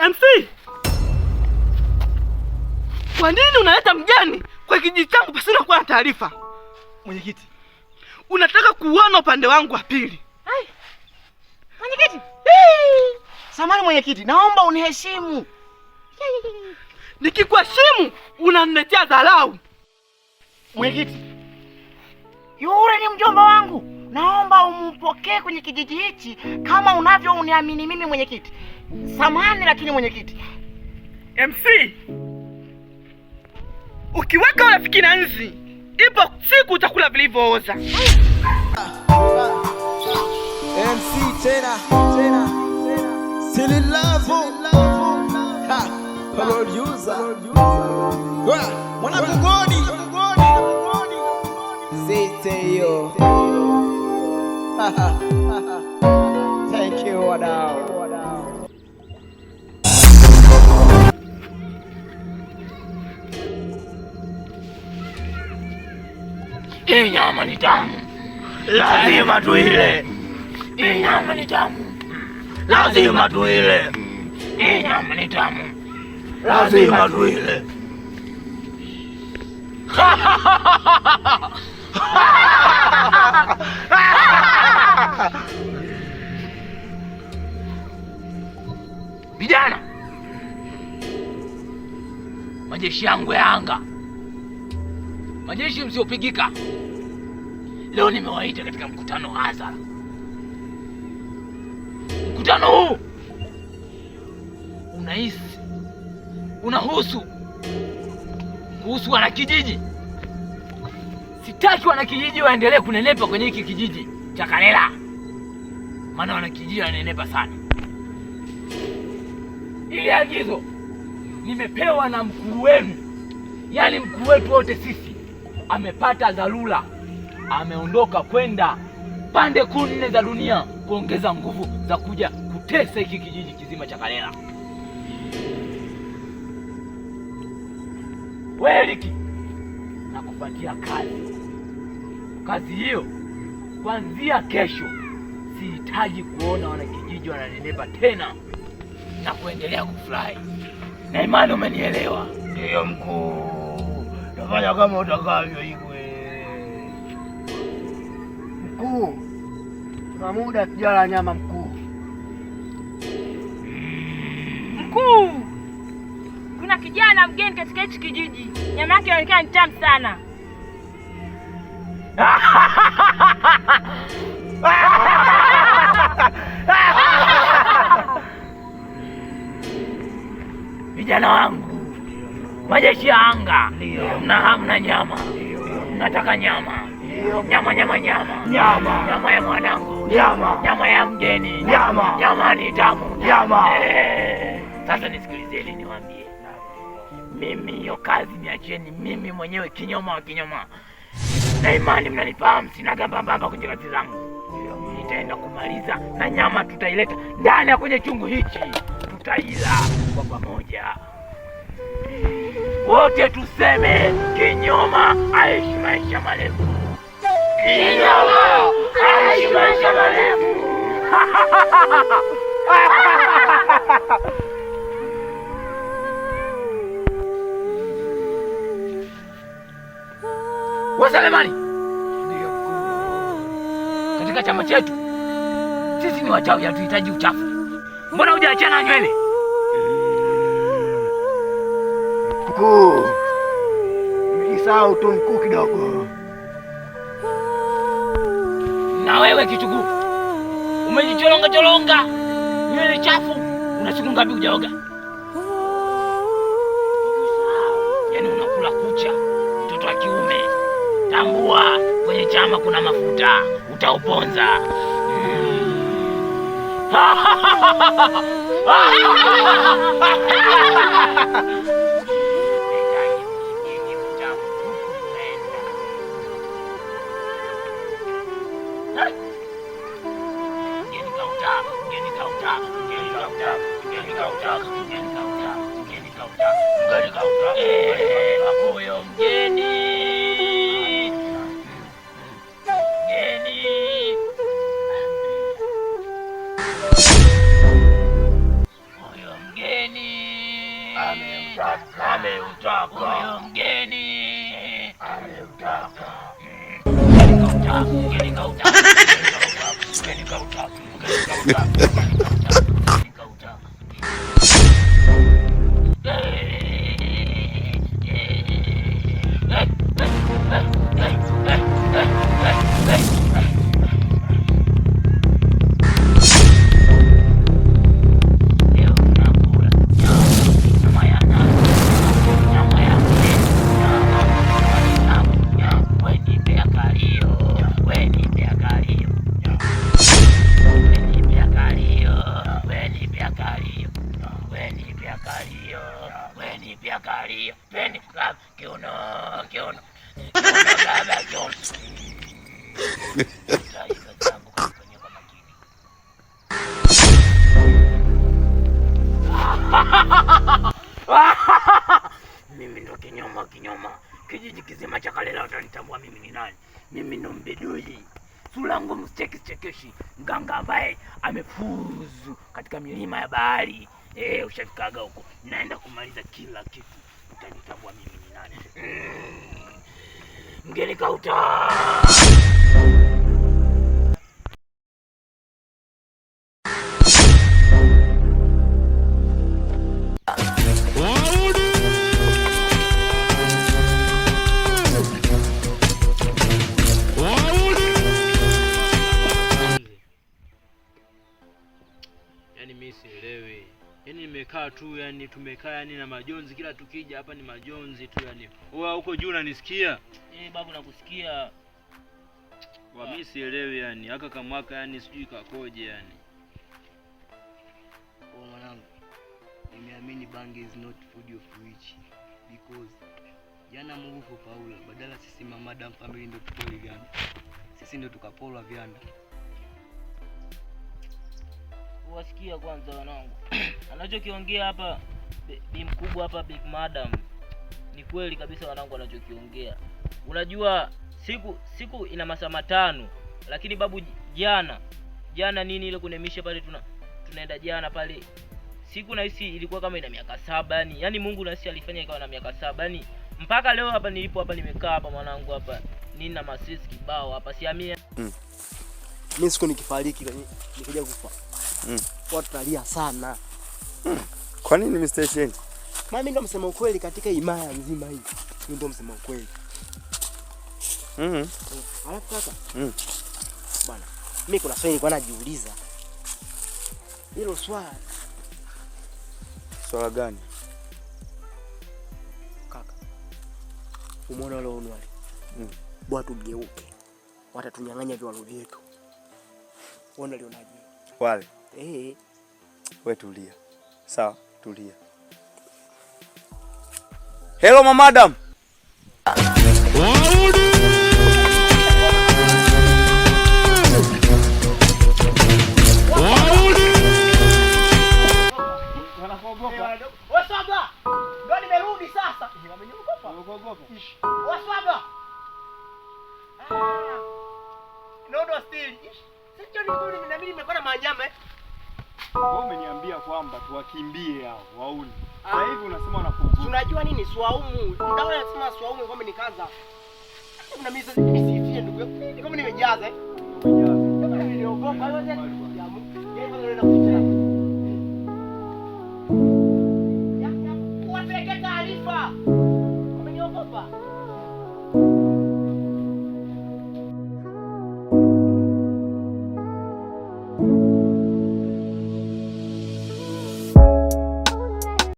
MC, kwa nini unaleta mgeni kwa kijiji changu pasina kuwa na taarifa? Mwenyekiti, unataka kuona upande wangu wa pili. Mwenyekiti. Samahani mwenyekiti, naomba uniheshimu. Nikikuheshimu unaniletea dharau. Mwenyekiti, yule ni mjomba wangu, naomba umpokee kwenye kijiji hichi kama unavyouniamini mimi mwenyekiti. Samahani lakini mwenyekiti. MC, ukiweka urafiki na nzi, ipo siku utakula vilivyooza. MC tena tena Sililavu ha producer mwana kugodi site yo. Thank you wadau. Hii nyama ni tamu, lazima tuile. Hii nyama ni tamu, lazima tuile. Hii nyama ni tamu, lazima tuile. Vijana, majeshi yangu ya anga, majeshi msiopigika, leo nimewaita katika mkutano wa hadhara. Mkutano huu unahisi unahusu kuhusu wanakijiji. Sitaki wanakijiji waendelee kunenepa kwenye hiki kijiji cha Kalela, maana wanakijiji wananenepa sana. Ili agizo nimepewa na mkuu wenu, yaani mkuu wetu wote sisi, amepata dharura, ameondoka kwenda pande kuu nne za dunia kuongeza nguvu za kuja kutesa hiki kijiji kizima cha Kalela. Wewe Liki, nakupatia kazi. Kazi hiyo kuanzia kesho, sihitaji kuona wanakijiji wananenepa tena na kuendelea kufurahi, na imani umenielewa. Ndiyo mkuu, tafanya kama utakavyo Igwe. Mkuu, tuna muda tujala nyama mkuu. Mkuu, kuna kijana mgeni katika hichi kijiji, nyama yake inaonekana ni tamu sana. Vijana wangu, majeshi ya anga, mna hamu na nyama, mnataka nyama, nyama, nyama, nyama, Nyama. nyama ya mwanangu, Nyama. nyama ya mgeni, Nyama. nyama ni tamu, Nyama. Sasa nisikilizeni niwaambie, mimi hiyo kazi niacheni mimi mwenyewe, kinyoma wa kinyoma, na imani mnanifahamu, sina gambambamba kwenye kazi zangu. Nitaenda kumaliza na nyama tutaileta ndani ya kwenye chungu hichi, tutaila kwa pamoja wote, tuseme kinyoma aishi maisha marefu, kinyoma aishi maisha marefu. Waselemani, katika chama chetu sisi ni wachawi, hatuhitaji uchafu. Mbona hujaachana nywele? Mkuu, nimejisahau tu mkuu kidogo. Na wewe kichuguu, umejichoronga choronga nywele chafu, una siku ngapi hujaoga? Yaani unakula kucha, mtoto wa kiume. Tambua kwenye chama kuna mafuta, utauponza. Huyo mgeni mgeni, huyo mgeni. Ameutaka. Huyo mgeni ameutaka. Mgeni kautaka, mgeni kautaka, mgeni kautaka, mgeni kautaka, mgeni kautaka. Leo tunakula nyama ya nazi, nyama ya mgeni, nyama, nyama, nyama. We nipe kalio, we nipe kalio, we nipe kalio, we nipe kalio, we nipe kalio, we nipe kalio. Twende baba, kiuno, kiuno, kiuno baba, kiuno. Taarifa zangu kufanyia kwa makini. Mimi ndo kinyoma kinyoma, kijiji kizima cha Kalela watanitambua mimi ni nani. Mimi ndo mbedui, sura ngumu, sicheki chekeshi, mganga ambaye amefuzu katika milima ya bahari. Ushafikaga huko, naenda kumaliza kila kitu, utanitambua mimi ni nani. Mgeni kauta. Yaani mimi sielewi. Yaani nimekaa tu, yani tumekaa yani na majonzi, kila tukija hapa ni majonzi tu yani. Wewe huko juu unanisikia? Babu nakusikia. Wa mimi sielewi yani. Haka kamwaka yani sijui kakoje yani. Oh, mwanangu, nimeamini bangi is not food of witch because jana Mungu for Paula, badala sisi mamadam family ndo tupole vyanda, sisi ndo tukapolwa vyanda. Wasikia kwanza wanangu, anachokiongea hapa bi mkubwa hapa big madam ni kweli kabisa wanangu, anachokiongea. Unajua siku ina masaa 5, lakini babu jana nini ile kunemisha pale tunaenda jana pale siku nahisi ilikuwa kama ina miaka 7 yani. Yaani Mungu nahisi alifanya ikawa na miaka 7 yani. Mpaka leo hapa nilipo hapa nimekaa hapa mwanangu hapa nina masisi kibao hapa siamia. Mimi siku nikifariki nikija kufa. Watu talia sana. Kwa nini Mr. Shane? Mimi ndo msema ukweli katika imaya nzima hii. Mimi ndo msema ukweli. Alafu kaka. Bwana, mimi kuna swali nilikuwa najiuliza. Hilo swali. Swala gani? Kaka. Umeona wale wale? Bwana tugeuke. Watatunyang'anya viwalo vyetu. Wewe unalionaje? Wale. Wewe tulia. Sawa, tulia. Hello madam. Waswaga! Ndio nimerudi sasa. Wameniogopa. Waswaga! Nodo stili. Sio ni na mimi nimekuwa na manyama eh. Wewe umeniambia kwamba tuwakimbie hao wauni. Sasa hivi unasema wanakuogopa. Unajua nini swaumu? Ndio unasema swaumu kwamba ni kaza. Na mimi sasa nisifie ndugu yangu. Kama nimejaza eh. Kama niliogopa yote ya Mungu. Yeye ndio anakuja. Ya, wapeleke taarifa. Wameniogopa.